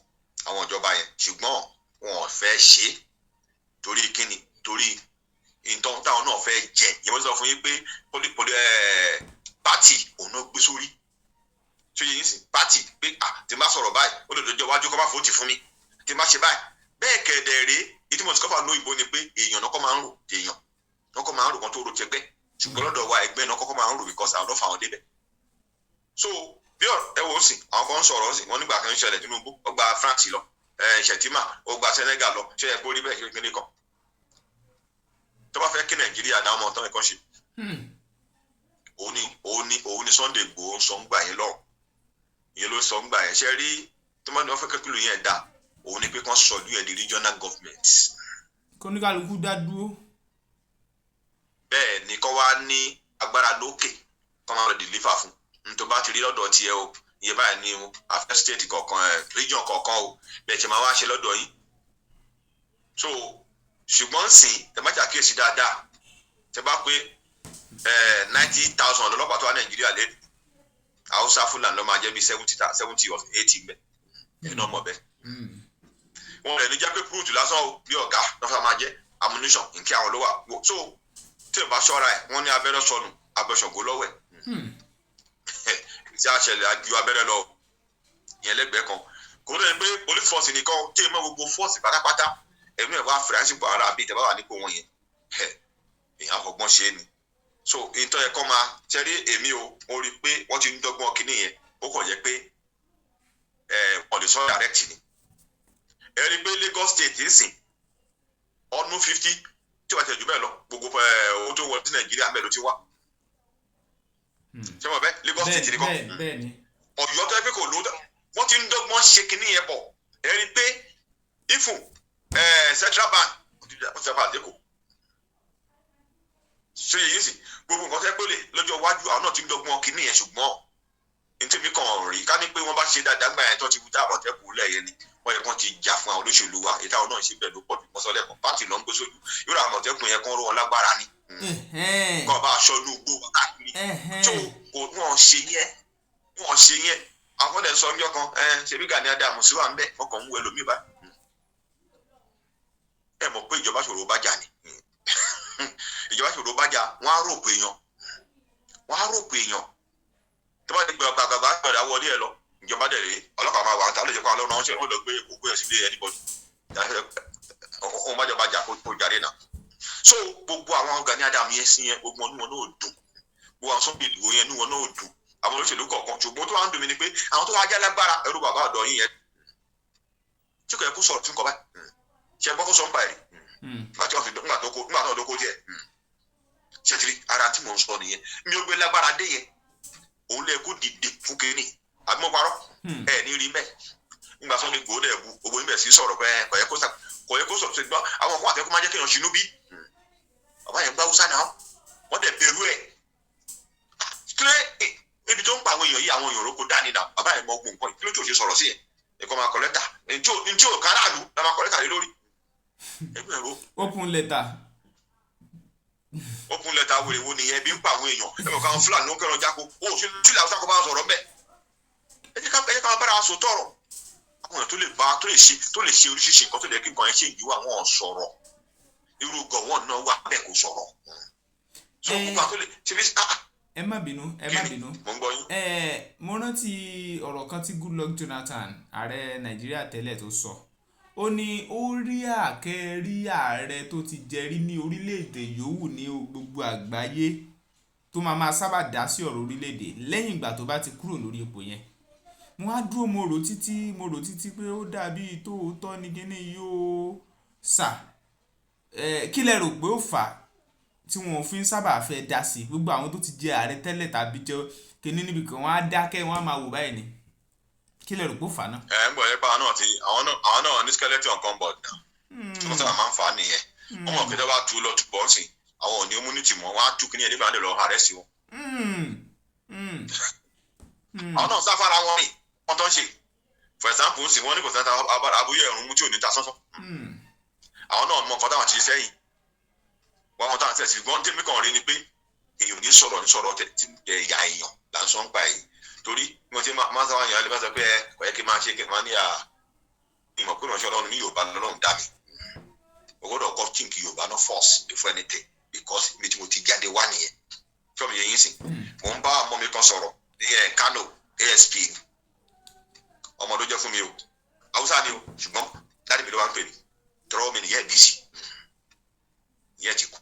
S2: àwọn ìjọba yẹn, ṣùgbọ́n wọn ò fẹ́ ṣe é. Torí kíni? Torí nǹkan táwọn náà fẹ́ jẹ ìyẹn. Wọ́n sọ fún yín pé poli party òun náà gbé sórí tó yẹ yín sí party pé ah, tí n bá sọ̀rọ̀ báyìí, ó lè dọjọ́ iwájú kọ́ bá fòótì fún mi tí n bá ṣe báyìí. Bẹ́ẹ̀ kẹ̀dẹ̀ rèé, ìdí mo ti kọ́fà lóyìnbó ni pé èèyàn náà kọ́ máa ń rò, èèyàn náà kọ́ máa ń rò kan tó rò tẹgbẹ́. Ṣùgbọ́n lọ́dọ̀ wa, ẹgbẹ́ náà kọ́kọ́ máa ń rò because àwọn ọ̀dọ́ fà wọ́n débẹ̀. So bí ẹ wò ó sì, àwọn kan ń sọ̀rọ̀ sí wọn nígbà kan ń ṣẹlẹ̀, Tinubu ó gba France lọ, Shettima ó gba Senegal lọ. Ṣe é kó rí bẹ́ẹ̀? Ṣe kíní kan tó bá fẹ́ kí Nàìjíríà dá ọmọ tán ẹ̀kan ṣe, òun ni Sunday Igboho ń sọ ń gbà yẹn lọ́rùn. Ìyẹn ló sọ ń gbà yẹn. Ṣe rí, tó máa ní wọ́n fẹ́ kí ìlú yẹn dà, òun ni pé kán sọ ìlú yẹn di regional government.
S1: Kóníkàlùkù dá dúró.
S2: Bẹ́ẹ̀ ni, kọ́ wá ní agbára lókè, kọ́ máa lọ deliver fún n tó bá ti rí lọ́dọ̀ tiẹ̀ o. Iye báyìí ni o afẹ́ state kọ̀ọ̀kan ẹ̀, region kọ̀ọ̀kan o, bẹ́ẹ̀ ṣe máa wá ṣe lọ́dọ̀ yín. So ṣùgbọ́n sìn, tẹ má ṣàkíyèsí dáadáa, tẹ bá pé 90,000 ọlọ́pàá tó wà Nàìjíríà lẹ́nu, Haúsá Fúlàní ló máa jẹ́ bíi 70 or 80 mbẹ́. Ẹ̀ náà mọ̀ bẹ́ẹ̀. Wọn rẹ̀ ní jẹ́ pé recruit lásán o, bí ọ̀gá lọ́fà máa jẹ́ ammunition nkí àwọn ló wà. So tí o bá ṣọ́ra ẹ̀, wọ́n ní abẹ́rẹ́ sọnù abẹ́ṣọ̀gó lọ́wọ́ ẹ̀ tí a ṣẹlẹ̀ ju abẹ́rẹ́ lọ. Ìyẹn lẹ́gbẹ̀ẹ́ kan. Kò tó yẹ pé police force nìkan tí èèmọ̀, gbogbo force pátápátá ẹ̀mí ẹ̀ wá fìràǹsì bọ̀ ara bíi tẹ̀bá wà nípò wọn yẹn, èèyàn àfọgbọ́n ṣe é ni. So ìtọ́ yẹ kọ́ máa ṣẹ́rí, èmi o, mo rí i pé wọ́n ti ń dọ́gbọ́n kínní yẹn. Ó kàn jẹ́ pé wọ́n lè sọ direct ni. Ẹ rí i pé Lagos State ń sìn ọdún 50 tí wàá tẹ̀ jù bẹ́ẹ̀ lọ, gbogbo owó tó wọlé sí Nàìjíríà bẹ́ẹ̀ ló ti wá. Ṣé mo bẹ́ Lagos State nìkan?
S1: Bẹ́ẹ̀ ni.
S2: Ọ̀yọ́ tó yẹ pé kò lówó, wọ́n ti ń dọ́gbọ́n ṣe kinní yẹn bọ̀. Ẹ rí i pé ifun Central Bank wọ́n ti sábà lẹ́kọ̀ọ́ ṣe yìí sì gbogbo nǹkan tó yẹ pé lè lọ́jọ́ iwájú, àwọn náà ti ń dọ́gbọ́n kinní yẹn. Ṣùgbọ́n ntẹ́mi kan rí ká ní pé wọ́n bá ṣe dáadáa gbà yẹn tó ti wú tá Àmọ̀tẹ́kùn lẹ̀ yẹn ni wọ́n yẹ kán ti jà fún àwọn olóṣèlú wa. Èyí táwọn náà ń ṣe bẹ́ẹ̀ ló pọ̀ jù mọ́sọ́lẹ̀ kan party ló ń gbé sójú yóò ra Àmọ̀tẹ́kùn yẹn kán ró wọn lágbára ni, kọ́ bá aṣọ inú igbó wọn káàkiri tó kò wọ́n ṣe yẹn, wọ́n ṣe yẹn. Àwọn kan dẹ̀ sọ ọjọ́ kan ẹ ṣebí Gani Adams wà ń bẹ̀, wọ́n kàn ń wọ ẹlòmíì báyìí. Ẹ mọ̀ pé ìjọba ṣòro bá jà ni, ìjọba ṣòro bá jà, wọ́n á rò pé yan Á rògbò èèyàn tó bá ti gbẹ gbàgbàgbà gbàdá wọlé ẹ lọ, ìjọba dẹ̀ rèé, ọlọ́pàá máa wà á ta ló jẹ́ kó àwọn ọlọ́run ṣe ó lọ gbé òkú ẹ̀ sílé anybody. Òun bá jọba jà kó jàre náà. So gbogbo àwọn Gani Adams yẹn sí yẹn, gbogbo wọn náà dùn, gbogbo àwọn Sunday Igboho yẹn wọn náà dùn, àwọn olóṣèlú kọ̀ọ̀kan. Ṣùgbọ́n tó wà ń dùn mí ni pé àwọn tó wá jẹ́ lágbára ẹrú bàbá ọ̀dọ́ yín yẹn tí kò yẹ kó sọ̀rọ̀ tí ń kọ báyìí, ṣe gbọ́ kó sọ ń pa ẹ̀rí nígbà tí wọ́n fi nígbà tó kó nígbà tó dókó díẹ̀. Ṣe ti rí ara tí mò ń sọ nìyẹn? Mi ò gbé lágbára dé yẹn, òun lè kó dìde fún kínní, àbí mo parọ́? Ẹ ní rí bẹ́ẹ̀. Nígbà Sunday Igboho dẹ̀ bu owó níbẹ̀ sí sọ̀rọ̀ pé kò yẹ kó sọ̀rọ̀. Ṣùgbọ́n àwọn kan àtẹ́kọ́ máa jẹ́ kéèyàn ṣinú bí bàbá yẹn gbá Hausa náà, wọ́n dẹ̀ bẹ̀rù ẹ̀ kílẹ̀ ibi tó ń pa àwọn èèyàn yìí, àwọn èèyàn òrókò dání náà. Bàbá yẹn mọ ogun nǹkan kí ló tí ò ṣe sọ̀rọ̀ sí ẹ̀. Ẹ̀kọ́ máa kọ lẹ́tà ntí ò káràlú la máa kọ lẹ́tà lé lórí ẹgbẹ́ ẹ̀rọ.
S1: Open letter.
S2: Open letter wèrè wo nìyẹn? Bí ń pa àwọn èèyàn, ẹ mọ̀ káwọn Fúlàní ló ń kẹran jáko, ó ṣe túlẹ̀ Haúsá kó bá wọn sọ̀rọ̀ mbẹ́. Ẹ jẹ́ ká bára wa sọ tọ̀rọ̀. Àwọn èèyàn tó lè bá tó lè ṣe oríṣiríṣi nǹkan tó lè kí nǹkan yẹn ṣe ìyíwá wọn sọ̀rọ̀. Irú Gowon náà wà bẹ́ẹ̀, kò sọ̀rọ̀. So gbogbo àwọn tó lè ṣe bí
S1: Ẹ má bínú, ẹ má bínú.
S2: Mo ń gbọ́ yín.
S1: Ẹ mo rántí ọ̀rọ̀ kan tí Goodluck Jonathan, ààrẹ Nàìjíríà tẹ́lẹ̀, tó sọ. Ó ní ó rí àkẹ́rí ààrẹ tó ti jẹrí ní orílẹ̀-èdè yòówù ní gbogbo àgbáyé tó máa sábà dá sí ọ̀rọ̀ orílẹ̀-èdè lẹ́yìn ìgbà tó bá ti kúrò lórí ipò yẹn. Mo wá dúró, mo rò títí, mo rò títí pé ó dàbí tóòótọ́ ní kíní yóò sà. Ẹ kí lẹ rò pé ó fà á tí wọn ò fi ń sábà fẹ́ dá sí? Gbogbo àwọn tó ti jẹ ààrẹ tẹ́lẹ̀ tàbí jẹ kíní níbi kan, wọ́n á dákẹ́, wọ́n á máa wò báyìí ni. Kí lẹ rò pé ó fà á náà?
S2: Ẹ ń gbọ́ yẹn pa àwọn náà ti àwọn náà ní skeleton kan board náà tí wọ́n sábà máa ń fà á nìyẹn. Wọ́n mọ̀ pé tó bá tú lọ túbọ̀ ń sìn, àwọn ò ní immunity mọ́, wọ́n á tú kíní ẹ̀ nígbà wọn lè lọ arrest wọn. Àwọn náà sáfara wọn rìn wọ́n tó ń ṣe. For example, sì wọ́n ní kò sẹ́ńtà abúyẹ̀ ẹ̀rùn mú tí ò ní ta sọ́sọ́. Àwọn náà mọ nǹkan táwọn ti ṣe sẹ́yìn, wọ́n mọ táwọn ti ṣe. Ṣùgbọ́n tèmi kàn rí ni pé èèyàn ò ní sọ̀rọ̀ ní sọ̀rọ̀ ẹ̀yà èèyàn là ń sọ ń pa èyí, torí mo ti máa sábà yàn án lè bá sọ pé ẹ kò yẹ kí n máa ṣe kí n máa ní à ìmọ̀ pé ìránṣẹ́ Ọlọ́run ní Yorùbá lọ́lọ́run dá mi, o gbọ́dọ̀ kọ́ think Yorùbá náà first before anything, because ibi tí mo ti jáde wá nìyẹn. Fẹ́mi yẹn yín sìn, mò ń bá ọmọ mi kan sọ̀rọ̀ ní ẹ̀ Kano, ASP ni ọmọ ló jẹ́ fún mi o, Haúsá ni o, ṣùgbọ́n daddy mi ló wá ń pè mí tọrọ mi nìyẹn bí sí ìyẹn ti kú.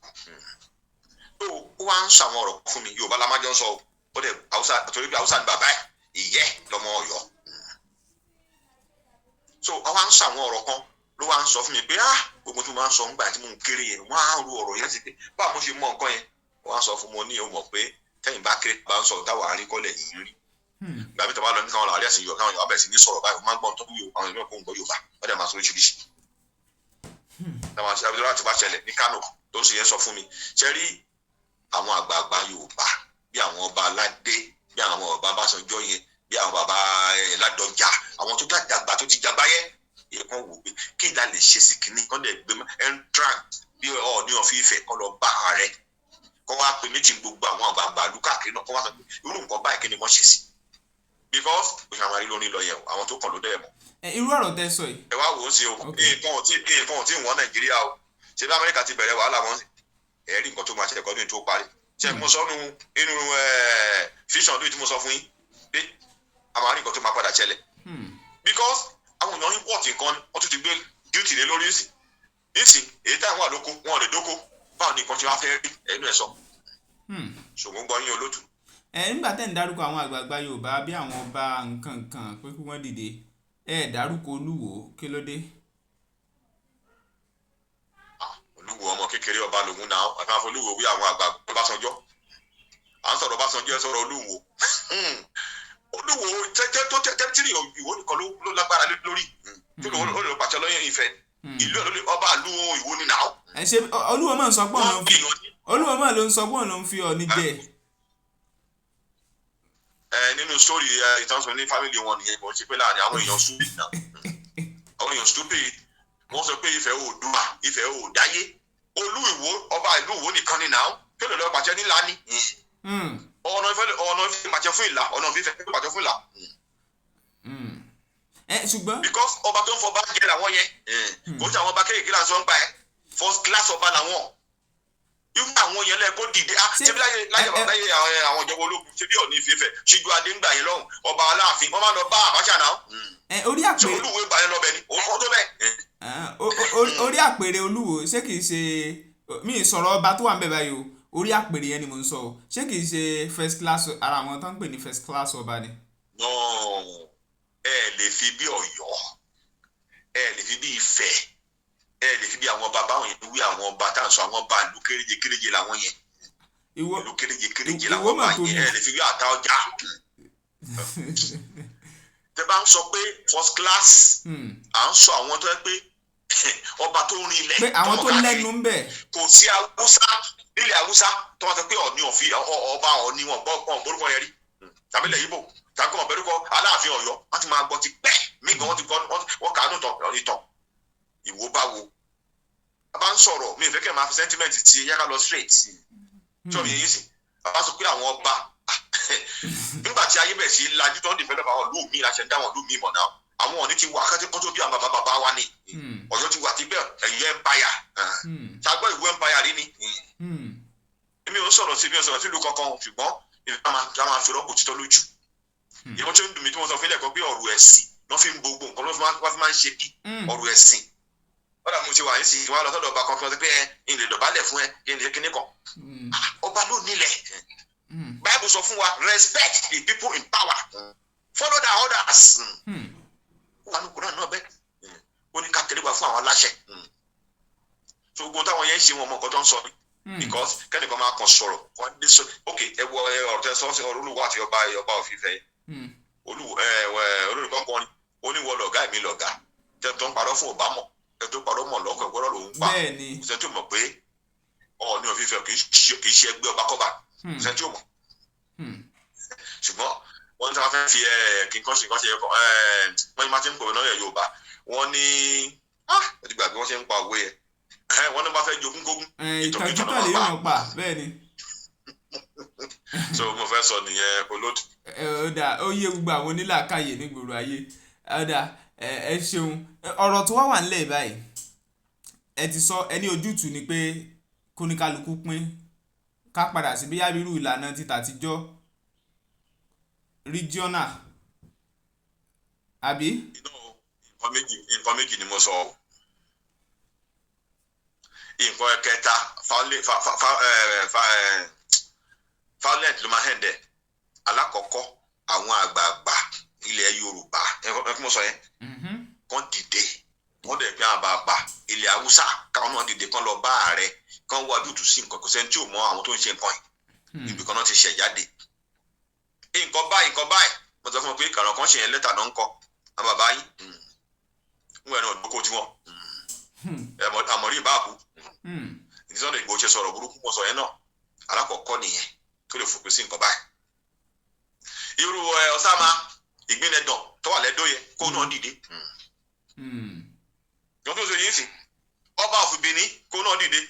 S2: Ó wá ń sọ àwọn ọ̀rọ̀ fún mi, Yorùbá la máa jọ ń sọ o. Ó dẹ̀ Haúsá torí pé Haúsá ni bàbá ẹ̀, ìyẹ́ lọmọ Ọ̀yọ́. So àwa ń sọ àwọn ọ̀rọ̀ kan, ló wá ń sọ fún mi pé, ah, gbogbo tí mo máa ń sọ ńgbà tí mo ń kéré yẹn, wọ́n á ru ọ̀rọ̀ yẹn sí pé báwo mo ṣe mọ nǹkan yẹn. Wọ́n á sọ fún mi ní o mọ̀ pé tẹ́yìn bá kéré bá ń sọ táwa àárín kọ́lẹ̀ yìí rí. Ìgbà mi tó bá lọ ní káwọn làwọn àríyá sí Yorùbá, káwọn Yorùbá bẹ̀rẹ̀ sí ní sọ̀rọ̀ báyìí, wọ́n máa ń gbọ́n tó wí o, àwọn èèyàn kò ń gbọ́ Yorùbá, wọ́n dẹ̀ máa sọ oríṣiríṣi. Táwọn àbídọ́lá láti bá ṣẹlẹ̀ ní Kánò tó ń sì yẹn sọ fún mi, ṣe rí àwọn àgbààgbà Yorùbá bí àwọn ọba aládé, bí àwọn ọba Ọbásanjọ́ yẹn, bí àwọn bàbá ẹ̀ Ládọjà, àwọn tó dàgbà tó ti jàgbá yẹn yẹ kán wò pé kí ìdá lè ṣe sí kinní kán dẹ̀ gbé entrant bí Ọọ̀ni of Ifẹ̀, kán lọ bá ààrẹ, kán wá pe méjì gbogbo àwọn àgbààgbà ìlú káàkiri náà, kán wá sọ pé irú nǹkan báyìí, kí ni wọ́n ṣe sí? Because bó ṣe máa rí lórí lọ yẹn o, àwọn tó kàn ló dẹ̀ mọ̀.
S1: Ẹ irú ọ̀rọ̀ tẹ́ sọ yìí.
S2: Ẹ wá wò ó sí o. Nǹkan ò tí wọ́n Nàìjíríà o. Ṣé bí Amẹ́ríkà ti bẹ̀rẹ̀ wàhálà wọn sí, ẹ rí nǹkan tó máa ṣẹlẹ̀ kọ́dún tó parí. Ṣe mo sọ nu inú fíṣàn lóyún tí mo sọ fún yín pé a máa rí nǹkan tó máa padà ṣẹlẹ̀? Because àwọn èèyàn import nǹkan, wọ́n tún ti gbé duty lé lórí ìsìn ìsìn èyí táwọn wà lóko wọn ò lè dóko. Báwo ni nǹkan ṣe wá fẹ́ rí ẹnu ẹ̀ sọ? Ṣòwò ń gbọ́ yín, olótù.
S1: Ẹ nígbà tẹ́ ń dárúkọ àwọn àgbààgbà Yorùbá bí àwọn ọba nǹkan kan pé kí wọ́n dìde, ẹ dárúkọ Olúwo, kí ló dé?
S2: Olúwo ọmọ kékeré ọba lòun náà, àti àwọn Olúwo wí àwọn àgbà Ọbásanjọ́. À ń sọ̀rọ̀ Ọbásanjọ́, ẹ sọ̀rọ̀ Olúwo. Olúwo tẹ́tẹ́ tó tẹ́tẹ́ tí ìwọ nìkan ló lágbára lé lórí tó ló lè pàṣẹ lọ́yẹ̀ Ifẹ̀ ìlú ẹ̀ ló lè ọba ìlú Ìwó ni náà.
S1: Ẹ ṣe Olúwo máa ń sọ pé òun ló ń fi
S2: wọ́n fi
S1: Olúwo máa ló ń sọ pé òun ló ń fi Ọọ̀ni jẹ.
S2: Ẹ nínú sórí ẹ ìtàn sọ ní family wọn nìyẹn, kò ń ṣe pé láàrin àwọn èèyàn stupid náà, àwọn èèyàn stupid. Wọ́n sọ pé Ifẹ̀ Oòduà, Ifẹ̀ Oòdáyé, Olú Ìwó, ọba ìlú Ìwó nìkan ni náà kí ló lọ pàṣẹ nílá ni. Ọ̀nà Ifẹ̀, ọ̀nà Ifẹ̀ pàṣẹ fún ìlà, ọ̀nà Ifẹ̀ pàṣẹ fún ìlà.
S1: Ẹ ṣùgbọ́n
S2: because ọba tó ń fọba jẹ làwọn yẹn, kò ń ṣe àwọn ọba kéèké là ń sọ ń pa ẹ, first class ọba làwọn. Irú àwọn yẹn lẹ́ẹ̀kọ́ dìde. Ah,
S1: Ṣé-
S2: ṣebí láyé láyé láyé àwọn ìjọba ológun, ṣebí Ọọ̀ni Ifẹ̀, Síjúadé ń gbà yẹn lọ́hùn, ọba Aláàfin, wọ́n máa lọ bá Abacha náà.
S1: Ẹ orí
S2: Ṣé
S1: àpèrè
S2: Olúwo gbà yẹn lọ́bẹ̀ ni òun kọ́ tó bẹ́ẹ̀.
S1: Ah, orí àpèrè Olúwo, ṣé kìí ṣe, mi ì sọ̀rọ̀ ọba tó wà ń bẹ̀ báyìí o, orí àpèrè yẹn ni mò ń sọ o, ṣé kìí ṣe first class, ara àwọn tó ń pè ní first class ọba ni?
S2: No, ẹ lè fi bí Ọ̀yọ́, ẹ lè fi bí Ifẹ̀, ẹ lè fi bí àwọn ọba báwọn yẹn wí. Àwọn ọba tá à ń sọ, àwọn ọba ìlú kéréje kéréje làwọn yẹn.
S1: Ìwọ
S2: Ìlú kéréje kéréje
S1: Ìwọ
S2: làwọn
S1: mà
S2: ọba
S1: tóbi.
S2: yẹn. Ẹ lè fi wí àtà ọjà tẹ bá ń sọ pé first class. À ń sọ àwọn tó yẹ pé ọba tó ń rin ilẹ̀
S1: Pé àwọn tó
S2: tọmọ káàkiri.
S1: lẹ́nu ń bẹ̀.
S2: Kò sí Haúsá nílẹ̀ Haúsá tó wọ́n sọ pé Ọ̀ní ọ̀fi ọba Ọ̀ní, wọn gbọ́ wọn borúkọ yẹn rí, tàbí ilẹ̀ Yíbò, tàbí wọn bẹ̀rù kọ Aláàfin Ọ̀yọ́. Wọ́n ti máa gbọ́ ti pẹ́ mí gan, wọ́n ti kọ́ wọ́n kà á nù tán ìtàn. Ìwọ bá wo a bá ń sọ̀rọ̀, mi ò fẹ́ kẹ́ máa fi sentiment ti yára lọ straight tí ọ̀rọ̀ yẹn sì a bá sọ pé àwọn ọba, nígbà tí ayé bẹ̀ sí lajú tó ń develop àwọn ìlú mi, la ṣe ń dá àwọn ìlú mi mọ̀ náà. Àwọn Ọ̀ní ti wà kẹ́tẹ́ kọ́tó bí àwọn bàbá bàbá wa ni. Ọ̀yọ́ ti wà tipẹ́, Ẹ̀yọ́ empire, ṣàgbọ́ Ìwó empire rí ni. Èmi ò ń sọ̀rọ̀ sí, mi ò sọ̀rọ̀ sílùú kankan, ṣùgbọ́n ìfẹ́ máa fi rọ́pò títọ́ lójú. Ìwọ́n tí ó ń dùn mí tí mo sọ fún ilé ẹ̀kọ́ pé ọ̀rọ̀ ẹ̀sìn lọ́ fi ń bo gbogbo nǹkan, lọ́ fi máa ń ṣe bí ọ̀rọ̀ ẹ̀sìn. Kọ́dà mo ṣe wà yín sí, wọ́n á lọ sọ́dọ̀ ọba kan fún ọ pé ẹ ń lè dọ̀bálẹ̀ fún ẹ kí n lè kíní kan. Ọba ló nílẹ̀. Bible sọ fún wa, respect the people in power, follow the orders. Ó wà ní Kúránì náà bẹ́ẹ̀, ó ní ká tẹríba fún àwọn aláṣẹ. So gbogbo táwọn yẹn ń ṣe, wọn mọ nǹkan tó ń sọ ni, because kẹ́nìkan máa kàn sọ̀rọ̀ wọ́n dé sọ. Ok, ẹ wọ ẹ ọ̀rọ̀ tẹ sọ́ọ́sì, ọ̀rọ̀ Olúwo àti ọba of Ifẹ̀. Olúwo ẹ ẹ olórúkọ kan ni ó ní wọ́n lọ̀gá, èmi lọ̀gá. Tẹ tó ń parọ́ fún Obama, tẹ tó ń parọ́ mọ̀ lọ́kọ̀ ìgbọ́dọ̀ lòún pa.
S1: Bẹ́ẹ̀ ni.
S2: Kò sẹ́ni tó mọ̀ pé Ọọ̀ni of Ifẹ̀ kì í ṣe ẹgbẹ́ ọba kọ́ba. Kò sẹ́ni tó mọ̀. Ṣùgbọ́n wọ́n ní tí wọ́n fẹ́ fi ẹ kí nǹkan ṣe nǹkan ṣe ẹ, wọ́n ní máa ti ń pòwe náà Yorùbá, wọ́n ní, ah, ẹ ti gbàgbé wọ́n ṣe ń pa òwe yẹn. Wọ́n ní wọ́n fẹ́ jogún kógún.
S1: Ìtàn kíkà lè yóò pa, bẹ́ẹ̀ ni.
S2: So mo fẹ́ sọ nìyẹn, olóòtú.
S1: Ẹ ó dà, ó yé gbogbo àwọn onílàákàyè nígboro ayé. Ó dà, ẹ ṣeun. Ọ̀rọ̀ tó wá wà nílẹ̀ báyìí, ẹ ti sọ, ẹ ní ojútùú ni pé kóníkálukú pín, ká padà sí bíyá irú ìlànà ti tàtijọ́, regional, àbí?
S2: Inú nǹkan méjì ni mo sọ o. Nǹkan kẹta, violent ló máa hẹ̀ndẹ̀. Alákọ̀ọ́kọ́, àwọn àgbààgbà ilẹ̀ Yorùbá, ẹ kí mo sọ yẹn, kàn dìde, wọ́n dẹ̀ pé àwọn bàbá ilẹ̀ Haúsá káwọn náà dìde, kán lọ bá ààrẹ, kán wá ojútùú sí nǹkan. Kò sẹ́ni tí ò mọ àwọn tó ń ṣe nǹkan yìí, ibì kan náà ti ṣẹ̀ jáde nǹkan báyìí, nǹkan báyìí. Mo sọ fún wọn pé kàrọ̀ kan ṣe yẹn, lẹ́tà náà ń kọ àwọn bàbá yín ń wẹ̀ náà dókó tí wọ́n àmọ̀rí ìbáàkú ìdí Sunday Igboho ṣe sọ̀rọ̀ burúkú. Mo sọ yẹn náà, alákọ̀ọ́kọ́ nìyẹn tó lè fòpin sí nǹkan báyìí. Irú ẹ ọ̀sàmà ìgbínẹ̀dàn tó wà lẹ́dọ̀ yẹ kó náà dìde. Yọ̀n tó ṣe yìí sí ọba of Benin, kó náà dìde.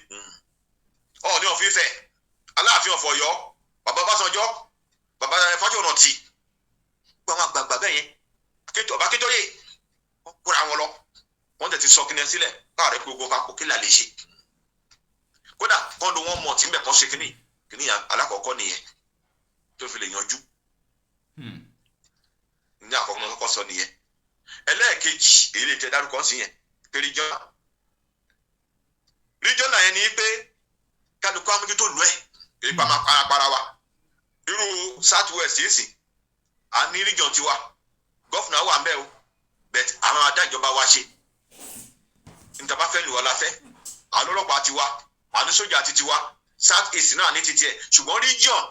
S2: Ọọ̀ni of Ifẹ̀, Aláàfin of Ọ̀yọ́, bàbá Ọbásanjọ́, bàbá Fáṣọ̀rántì, gbogbo àwọn àgbààgbà bẹ́ẹ̀ yẹn, ọba Akíntóyè, wọ́n kóra wọn lọ, wọ́n tẹ̀ ti sọ kíni sílẹ̀ káàrẹ́ pé gbogbo papọ̀ kí là lè ṣe. Kódà kán ló wọ́n mọ̀ tí ń bẹ̀ kán ṣe kíní kíní yẹn. Alákọ̀ọ́kọ́ nìyẹn tó fi lè yanjú. Ní àkọ́kọ́ náà kọ́kọ́ sọ nìyẹn. Ẹlẹ́ẹ̀kejì, èyí lè tẹ dárúkọ sí yẹn pé regional yẹn ni pé kálukú amójútó lù ẹ̀, èyí pa máa para para wa. Irú South West yìí sì à ní region tiwa, governor wà ń bẹ̀ o, but àwọn adájọba wa ṣe níta bá fẹ́ lù wá la fẹ́. Àwọn ọlọ́pàá tiwa, àwọn sójà ti tiwa, South East náà ní titi ẹ̀. Ṣùgbọ́n region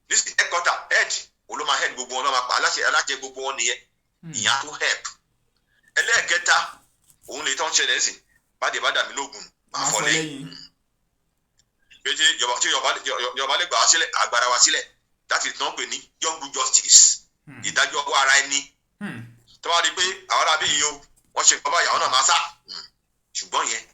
S2: this headquarter, head òun ló máa head gbogbo wọn, ló máa pa aláṣẹ gbogbo wọn nìyẹn. Ìyẹn á tó help. Ẹlẹ́ẹ̀kẹta, òun lè tán ṣẹlẹ̀ sí bàdé bá dàmí lóògùn máa
S1: Máa
S2: fọ́
S1: fọ́
S2: lẹ́yìn
S1: lẹ́yìn.
S2: Pé tí ìjọba tí ìjọba lè gbà wá sílẹ̀, agbára wa sílẹ̀, that is not pè ní jungle justice, ìdájọ́ ọwọ́ ara ẹni. Tó bá rí i pé àwọn arábí yìí o, wọ́n ṣe nǹkan báyìí, àwọn náà máa sá. Ṣùgbọ́n yẹn,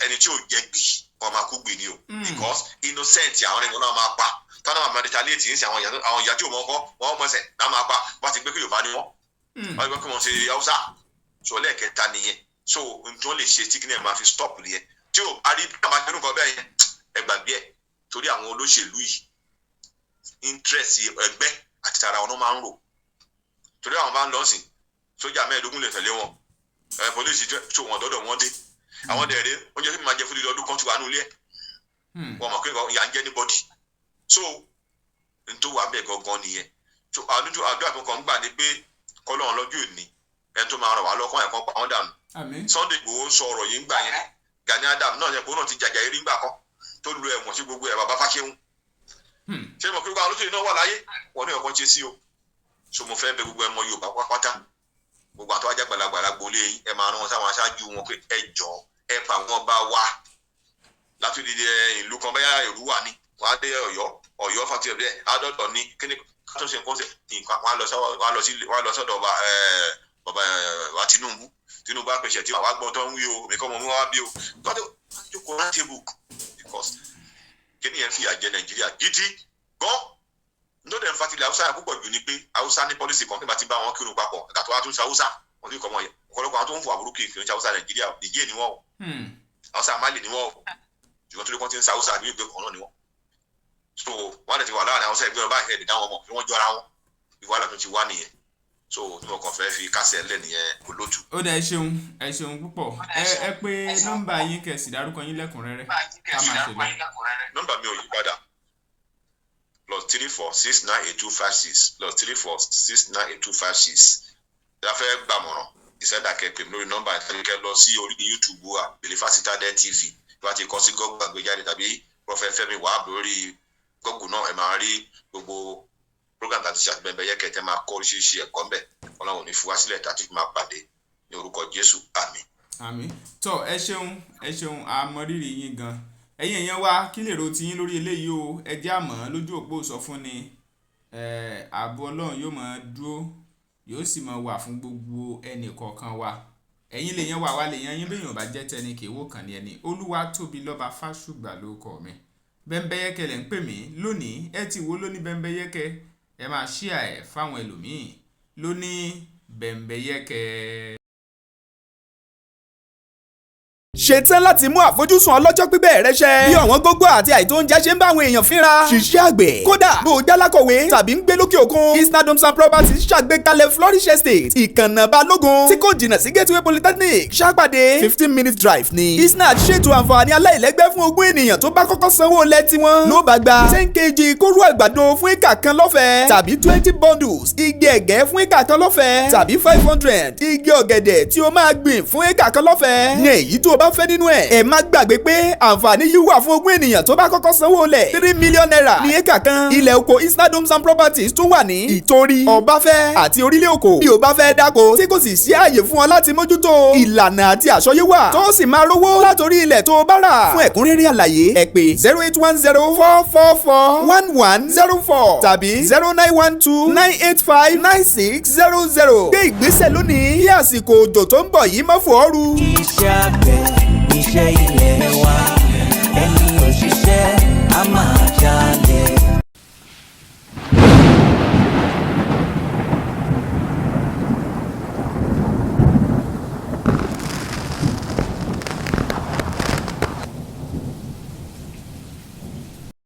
S2: ẹni tí ò jẹ́ gbì wọn máa kú gbì ni o, because innocent àwọn ẹni wọn náà máa pa, táwọn náà máa retaliate ní sí àwọn ìyá tí ò mọ ọkọ wọn mọ ẹsẹ̀ náà máa pa. Wọ́n ti gbé kí Yorùbá ni wọ́n, wọ́n ti gbé kí wọ́n ṣe Haúsá. So lẹ́ẹ̀kẹta nìyẹn. So n tí wọ́n lè ṣe tí kí ni ẹ̀ máa fi stop nìyẹn. Tí ò bá rí bí àwọn aṣẹ́nu kan bẹ́ẹ̀ yẹn, ẹ gbàgbé ẹ̀, torí àwọn olóṣèlú yìí, interest ẹgbẹ́ àti tara wọn máa ń rò. Torí àwọn bá ń lọ sí, sójà 15 lè tẹ̀lé wọn, ẹ pọlísì tó wọn dọ́dọ̀ wọn dé. Àwọn dẹ̀rẹ̀ oúnjẹ tí mo máa jẹ fún ọdún kan ti wà nílé ẹ̀. Wọn mọ̀ pé ìyà ń jẹ ní bọ́dì. So n tó wà bẹ́ẹ̀ gangan nìyẹn. So àdúrà kan gbà ní pé kọ́lọ́run lọ́jọ́ òní, ẹni tó máa ràn wá lọ́kàn ẹ̀kan pa wọ́n dànù. Sunday Igboho ń sọ ọ̀rọ̀ yìí ń gbà yẹn. Gani Adams náà yẹ kó náà ti jàjà eré ńgbà kan tó lu ẹ̀wọ̀n sí gbogbo ẹ̀, bàbá Fáṣẹ̀hún. Ṣé mo kí gbogbo àwọn olóṣèlú náà wà láyé wọn ní ọkàn ṣe sí o? So mo fẹ́ bẹ̀ gbogbo ẹmọ Yorùbá pátápátá, gbogbo àtọ́wájà gbàlagbàlà gbolé yín, ẹ máa rán wọn sáwọn aṣáájú wọn pé ẹ jọ, ẹ fà wọn bá wá láti di ìlú kan, báyà ìlú wà ní wọn á dé Ọ̀yọ́, Ọ̀yọ́ fàtí ẹ bẹ́ẹ̀ àádọdọ ní kíni tó ṣe nǹkan ṣe nǹkan, wọn á lọ sọ́dọ̀ ọba bàbá wa Tinubu. Tinubu á pèsè tí wàá gbọ́n tó ń wí o, èmi kọ́ mọ̀ mú wá bí o gbọ́dọ̀ jókòó round table, because kíni yẹn fìyà jẹ Nàìjíríà gidi gan. Nítorí ẹ̀ ń fatilẹ̀ Haúsá yẹn púpọ̀ jù ni pé Haúsá ní policy kan nígbà tí bá wọn kírun papọ̀, ìgbà tó wá tún ṣe Haúsá wọn sì kọ́ mọ́ yẹn. Ọ̀pọ̀lọpọ̀ àwọn tó ń fò àbúrú kì í ṣe Haúsá Nàìjíríà, Nìjẹ́ ni wọ́n o, Haúsá Mali ni wọ́n o, ṣùgbọ́n torí wọ́n ti ń sa Haúsá àbí ìgbé kan náà ni wọ́n. So wọ́n lè ti wà láàrin Haúsá ẹgbẹ́ ọba ẹ̀ dá wọn mọ̀ bí wọ́n jọra wọn, ìwà tó ti wá nìyẹn. So tí mo kàn fẹ́ fi kásẹ̀ ńlẹ̀ nìyẹn, olótù.
S1: Ó dà, ẹ ṣeun, ẹ ṣeun púpọ̀. Ẹ pé nọ́mbà yín, kẹ́ sì dárúkọ yín lẹ́kùnrẹ́rẹ́, ká máa ṣe lọ.
S2: Nọ́mbà mi ò yí padà: +34 698256, +34 698256. Ẹ fẹ́ gbàmọ̀ràn ìṣẹ̀dá, kẹ́ pè mí lórí nọ́mbà yẹn, kẹ́ lọ sí orí YouTube wa, Believer Citadel TV. Bí wọ́n ti kọ sí Google, àgbéjáde, tàbí Prophet Fẹ́mi Wahab lórí Google náà, ẹ máa rí gbogbo program tàbí ṣàtìbẹ̀bẹ̀ yẹ kẹ́tẹ́ máa kọ́ oríṣiríṣi ẹ̀kọ́ ńbẹ̀. Ọlọ́run ò ní fi wá sílẹ̀ tàbí fi máa pàdé ní orúkọ Jésù, àmín.
S1: Àmín. Tọ, ẹ ṣeun, ẹ ṣeun, àmọrírì yín gan. Ẹ̀yin èèyàn wa, kí lè ro tiyín lórí eléyìí o? Ẹ jẹ́ àmọ́ lójú òpó sọ fún ni. Ààbò Ọlọ́run yóò máa dúró, yóò sì máa wà fún gbogbo ẹnì kọ̀ọ̀kan wa. Ẹ̀yin lè yan wà wá lè yan yín, bẹ́yìn ò bá jẹ́ tẹni kì í wò kàn ní ẹni. Olúwa tóbi lọ́ba Fásùgbà ló kọ̀ mi. Bẹ́ńbẹ́yẹ́kẹ́ lẹ̀ ń pè mí lónìí. Ẹ ti wo lóní Bẹ́ńbẹ́yẹ́kẹ́, ẹ máa ṣíà ẹ̀ fáwọn ẹlòmíì lóní Bẹ́ńbẹ́yẹ́kẹ́.
S4: Ṣetán láti mú àfojúsùn ọlọ́jọ́ pípẹ́ rẹ ṣẹ. Bí ọ̀wọ́n gógó àti àìtó oúnjẹ ṣe ń bá àwọn èèyàn fínra. Ṣiṣẹ́ àgbẹ̀. Kódà bó o jálákọ̀wé tàbí ń gbé lókè òkun. Isnad Homes and Properties ṣàgbékalẹ̀ Flourish Estate, Ìkànnà Balógun, tí kò jìnnà sí Gateway Polytechnic, Ṣàpàdé, 15 minutes drive ni. Isnad ṣètò àǹfààní aláìlẹ́gbẹ́ fún 20 ènìyàn tó bá kọ́kọ́ sanwó lẹ̀ tiwọn. Ló bá gba 10 kg kóró àgbàdo fún éka kan lọ́fẹ̀ẹ́, tàbí 20 bundles igi ẹ̀gẹ́ fún éka kan lọ́fẹ̀ẹ́, tàbí 500 igi ọ̀gẹ̀dẹ̀ tí o máa gbìn fún éka kan lọ́fẹ̀ẹ́. Ní èyí tó o bá fẹ́ nínú ẹ̀. Ẹ má gbàgbé pé àǹfààní yìí wà fún 20 ènìyàn tó bá kọ́kọ́ sanwó lẹ̀. ₦3 million ní éka kan. Ilẹ̀ oko Isnad Homes and Properties tún wà ní Ìtorí, Ọbáfẹ́ àti Orílẹ̀ Òkò. Bí o bá fẹ́ dáko tí kò sì sí ààyè fún ọ láti mójútó, ìlànà àti àsọyé wà tó sì máa rówó látòrí ilẹ̀ tó o bá rà. Fún ẹ̀kúnrẹ́rẹ́ àlàyé, ẹ pè 08104441104 tàbí 09129859600. Gbé ìgbésẹ̀ lónìí kí àsìkò òjò tó ń bọ̀ yìí má fò ọ́ ru.
S5: Iṣẹ́ àgbẹ̀ níṣẹ́ ilẹ̀ wa, ẹni ò ṣiṣẹ́ á máa jalè.